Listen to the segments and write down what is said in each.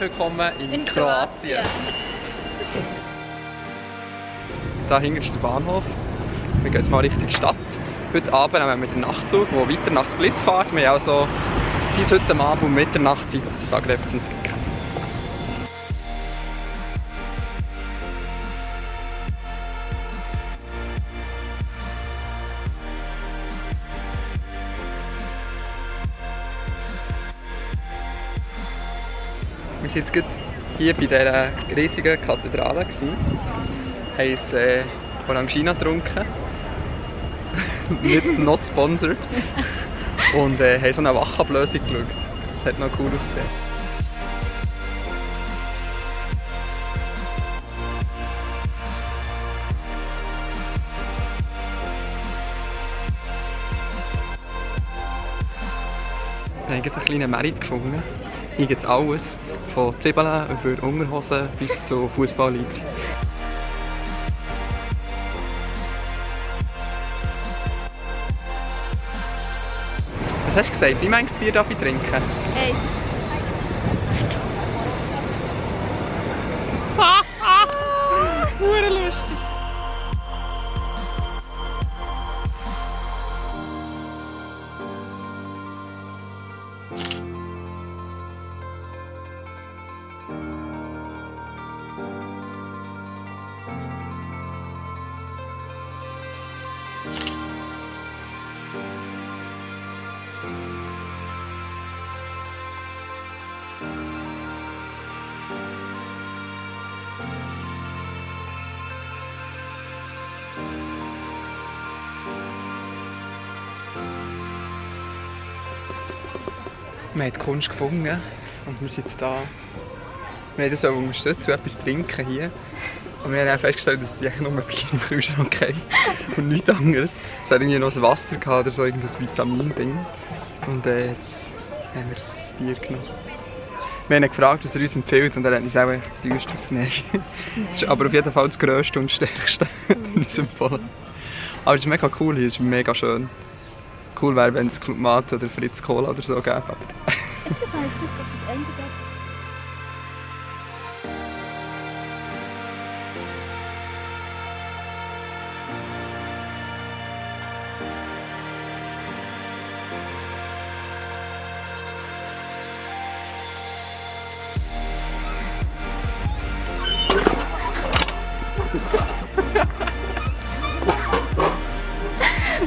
willkommen in Kroatien. Da hinten ist der Bahnhof. Wir gehen jetzt mal Richtung Stadt. Heute Abend nehmen wir den Nachtzug, der weiter nach Split fährt. Wir haben also bis heute Abend um Mitternacht Zeit, auf Zagreb zu entdecken. Wir waren jetzt gerade hier bei dieser riesigen Kathedrale, haben ein Orangina getrunken, nicht not sponsored, und haben so eine Wachablösung geschaut. Das hat noch cool ausgesehen. Wir haben einen kleinen Merit gefunden. Hier gibt es alles, von Zwiebeln über Unterhosen bis zu Fußballliga. Was hast du gesagt? Wie manches Bier darf ich trinken? 1. Hure lustig! Wir haben die Kunst gefunden und wir sind jetzt da. Wir haben das unterstützt und etwas trinken hier. Und wir haben festgestellt, dass es nur Bier im Kühlschrank gibt und nichts anderes. Es hat irgendwie noch ein Wasser gehabt oder so, irgendein Vitamin-Ding. Und jetzt haben wir das Bier genommen. Wir haben ihn gefragt, was er uns empfiehlt, und er hat uns auch echt das teuerste zu nehmen. Das ist aber auf jeden Fall das grösste und stärkste in unserem Fall. Aber es ist mega cool hier, es ist mega schön. Cool wäre, wenn es Club Mate oder Fritz Cola oder so gäbe. Aber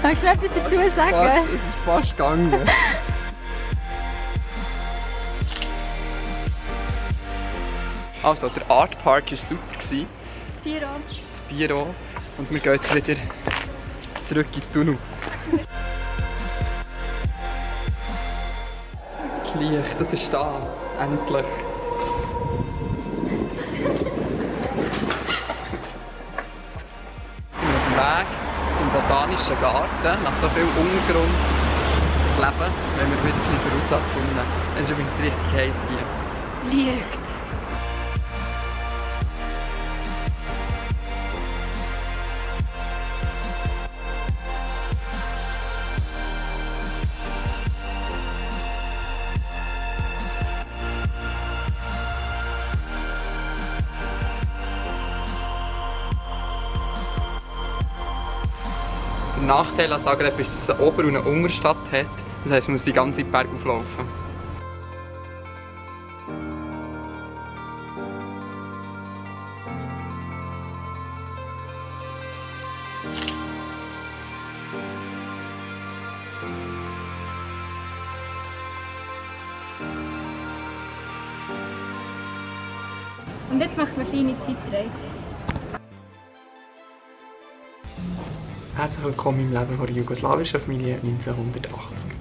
Magst du etwas dazu sagen? es ist fast gegangen. Also, der Art Park war super. Das Biro. Das Biro. Und wir gehen jetzt wieder zurück in den Tunnel. Das Licht, das ist da. Endlich. Wir sind auf dem Weg zum Botanischen Garten. Nach so viel Untergrund leben, wenn wir wieder ein bisschen Voraussatz nehmen. Es ist übrigens richtig heiß hier. Licht. Der Nachteil an Zagreb ist, dass es eine Ober- und eine Unterstadt hat. Das heisst, man muss die ganze Zeit bergauf laufen. Und jetzt machen wir eine kleine Zeitreise. Herzlich willkommen im Leben der jugoslawischen Familie 1980.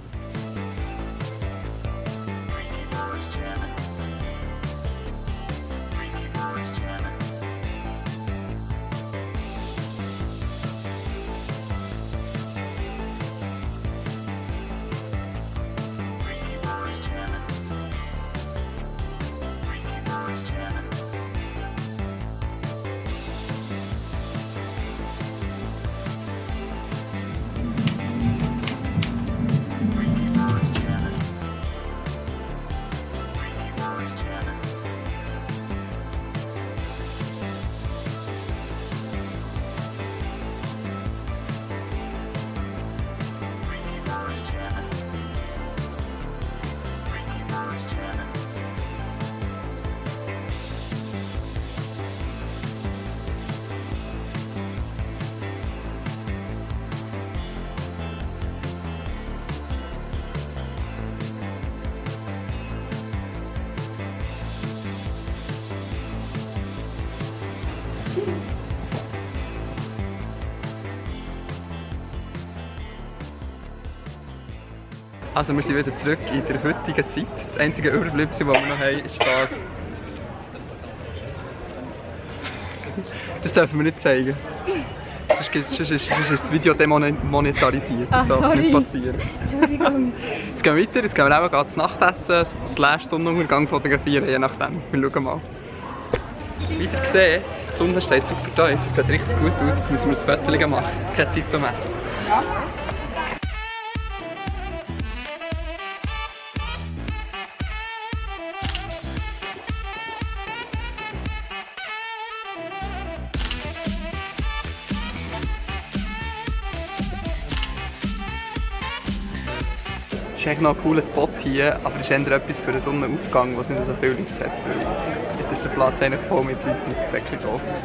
Also wir sind wieder zurück in der heutigen Zeit. Das einzige Überbleibsel, das wir noch haben, ist das. Das dürfen wir nicht zeigen. Sonst ist das Video demonetarisiert. Das darf nicht passieren. Entschuldigung. Jetzt gehen wir weiter, jetzt gehen wir auch gerade zu Nachtessen, / Sonnenuntergang fotografieren, je nachdem. Wir schauen mal. Wie ihr seht, die Sonne steht super tief, es sieht richtig gut aus, jetzt müssen wir ein Foto machen. Keine Zeit zum Essen. Es ist eigentlich noch ein cooler Spot hier, aber es ist eher etwas für einen Sonnenaufgang, wo es nicht so viele Leute hat. Jetzt ist der Platz eigentlich voll mit Leuten und es sieht ein doof aus.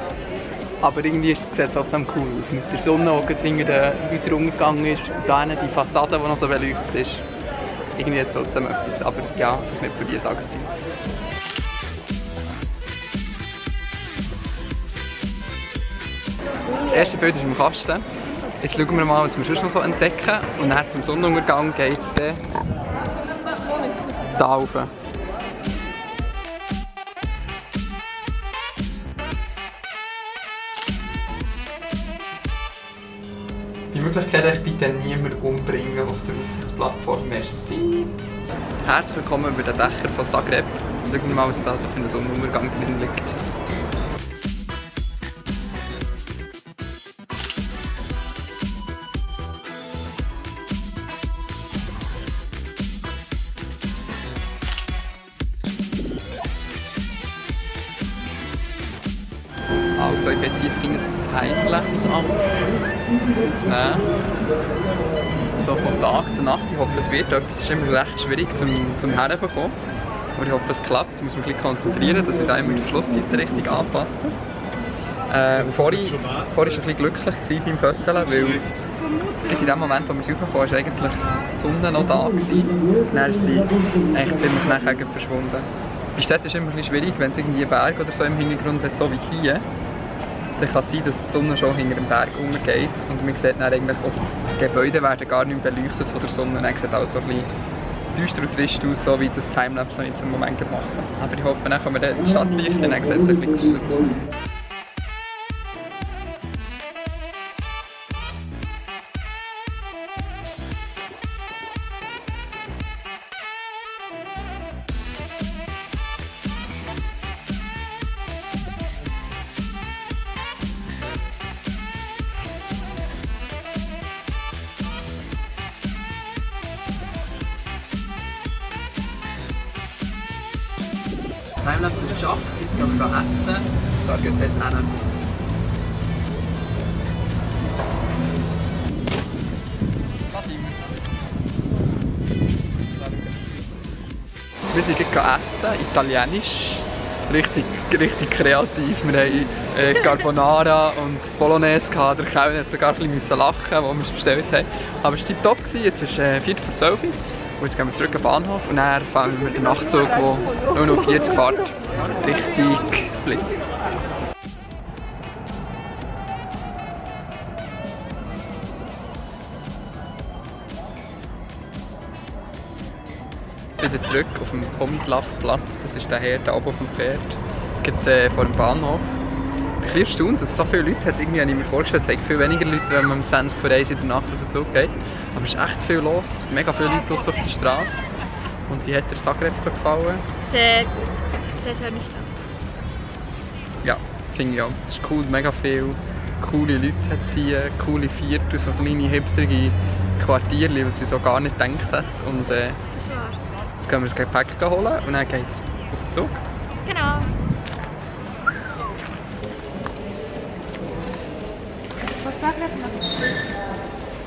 Aber irgendwie sieht es trotzdem cool aus. Mit der Sonne, die hinter den Häusern umgegangen ist und dann die Fassade, die noch so beleuchtet ist. Irgendwie jetzt trotzdem etwas, aber ja, nicht für diese Tageszeit. Das erste Bild ist im Kasten. Jetzt schauen wir mal, was wir sonst noch so entdecken. Und dann zum Sonnenuntergang geht es dann da rauf. Die Möglichkeit ist bitte niemand umbringen auf der Aussichtsplattform. Merci. Herzlich willkommen bei den Dächern von Zagreb. Jetzt schauen wir mal, was da so für einen Sonnenuntergang drin liegt. Also ich werde jetzt hier ein kleines Timelapse aufnehmen. So von Tag zu Nacht. Ich hoffe es wird etwas. Es ist immer recht schwierig zum Herbekommen. Aber ich hoffe es klappt. Ich muss mich ein bisschen konzentrieren, dass ich da immer die Verschlusszeiten richtig anpasse. Vorhin war ich schon ein bisschen glücklich beim Fotografieren, weil in dem Moment, wo wir raufgekommen sind, war eigentlich die Sonne noch da. Dann ist sie echt ziemlich nachher verschwunden. Bei Städten ist es immer ein bisschen schwierig, wenn es irgendwie einen Berg oder so im Hintergrund hat, so wie hier. Dann kann es sein, dass die Sonne schon hinter dem Berg untergeht und man sieht dann eigentlich, oder die Gebäude werden gar nicht mehr beleuchtet von der Sonne. Dann sieht alles so ein bisschen düster und trist aus, so wie das Timelapse noch nicht zum Moment machen. Aber ich hoffe, dann können wir die Stadt leuchten, dann sieht es ein bisschen cooler aus. Das Timelapse ist geschafft, jetzt gehen wir essen. Und zwar geht es dort hin. Was sind wir? Wir sind gerade essen, italienisch. Richtig kreativ. Wir haben Carbonara und Bolognese gehabt. Der Kellner hat sogar ein bisschen lachen, als wir es bestellt haben. Aber es war tipptopp. Jetzt ist 11:45 Uhr. Und jetzt gehen wir zurück am Bahnhof und dann fahren wir mit dem Nachtzug, der nur noch 40 fährt, Richtung Split. Wieder zurück auf dem Tomislav-Platz, das ist der hier oben auf dem Pferd, geht vor dem Bahnhof. Ich bin erstaunt, dass es so viele Leute hat. Irgendwie habe ich mir vorgestellt, es sind viel weniger Leute, wenn man um 20 vor 1 in der Nacht auf den Zug geht. Aber es ist echt viel los, mega viele Leute auf der Straße. Und wie hat dir Zagreb so gefallen? Sehr schöne Stadt. Ja, finde ich auch. Es ist cool, mega viele coole Leute hat es hier, coole Viertel, so kleine hipsterige Quartiere, was ich so gar nicht gedacht hätte. Und Das war's. jetzt gehen wir das Gepäck holen und dann geht es auf den Zug. Genau.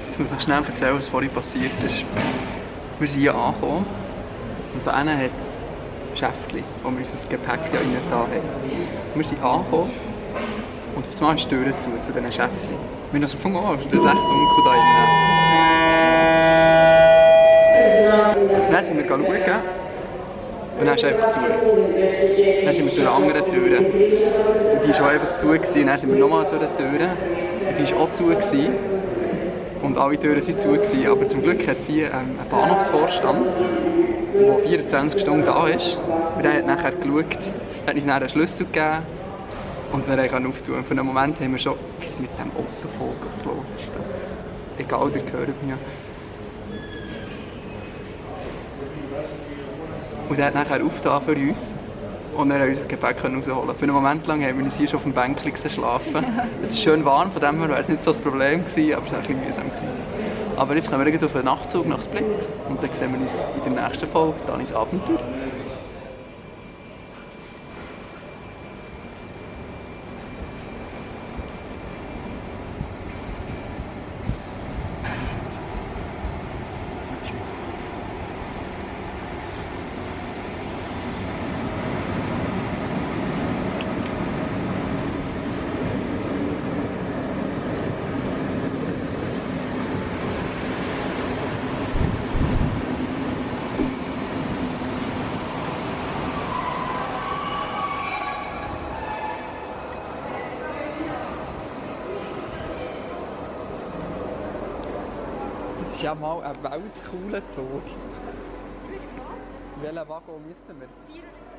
Jetzt muss ich schnell erzählen, was vorhin passiert ist. Wir sind hier angekommen und da hinten hat es Schäftchen, wo wir unser Gepäck rein haben. Wir sind angekommen und auf einmal ist die Tür zu diesen Schäftchen. Wir haben also gefunden, oh, es ist recht dunkel da drinnen. Dann sind wir schauen und dann ist es einfach zu. Dann sind wir zu einer anderen Tür. Und die war auch einfach zu. Und dann sind wir nochmal zu der Tür und die war auch zu. und alle Türen waren zu gewesen. Aber zum Glück hat es hier einen Bahnhofsvorstand, der 24 Stunden da ist. Und der hat nachher geschaut, hat uns dann einen Schlüssel gegeben und wir konnten auftun. Und für einen Moment haben wir schon, was mit dem Autovogel los ist. Egal, der gehört mir. Und der hat nachher aufgetan für uns. Und dann unser Gepäck rausholen. Für einen Moment lang haben wir uns hier schon auf dem Bänkchen geschlafen. Es ist schön warm, von dem her wäre es nicht so das Problem gewesen, aber es war ein bisschen mühsam gewesen. Aber jetzt kommen wir auf einen Nachtzug nach Split und dann sehen wir uns in der nächsten Folge, dann ins Abenteuer. Das ist ja mal ein weltcooler Zug. Welchen Waggon müssen wir? 24.